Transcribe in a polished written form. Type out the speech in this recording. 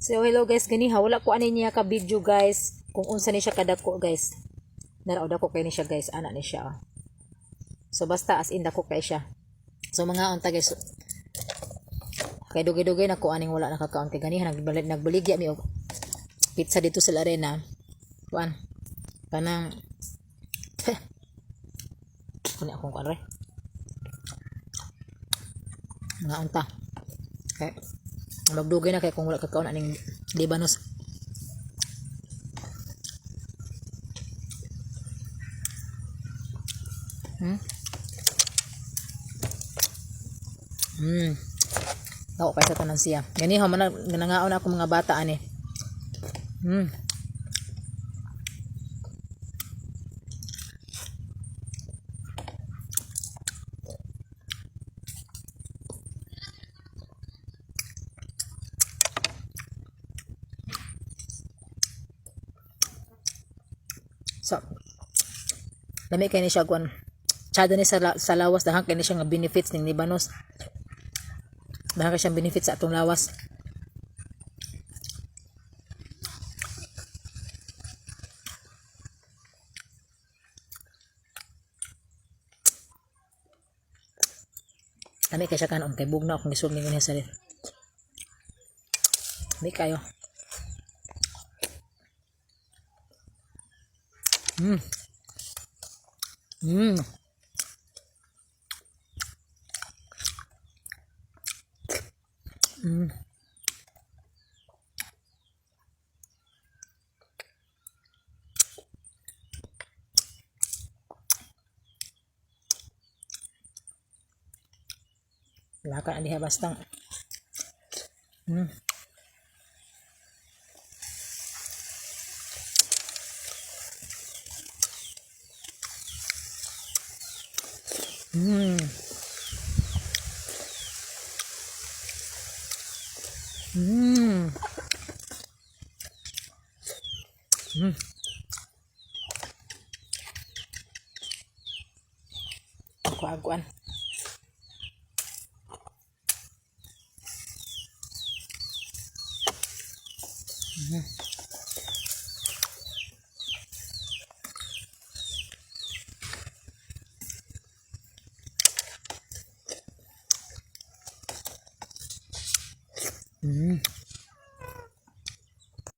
So hello guys, ganiha wala ko ani niya ka video, guys, kung unsa ni siya kadako, guys. Nara dako kay ni siya, guys, ana ni siya, oh. So basta as in dako kay siya. So mga unta, guys. Kay dugay-dugay na ko aning wala nakakaon kay ganiha nagbalik nagbaligya mi og pizza dito sa arena. Kuan. Kanang kuni akong kuan re. Mga unta. Kay magdugay na kay kung wala kakaon aning libanos. Dako kay sa tanan siya. Ganiha man nangaon ako mga bata ani. So, lami kay ni siya kuan. Tsada ni sa lawas, daghan kay ni siya nga benefits ning libanos. Daghan kay siyang benefits sa atong lawas. Lami kay siya kanon kay bugna akong gisulti ninyo sa ref. Lami kayo. Wala ka na diha basta. Kuan-kuan.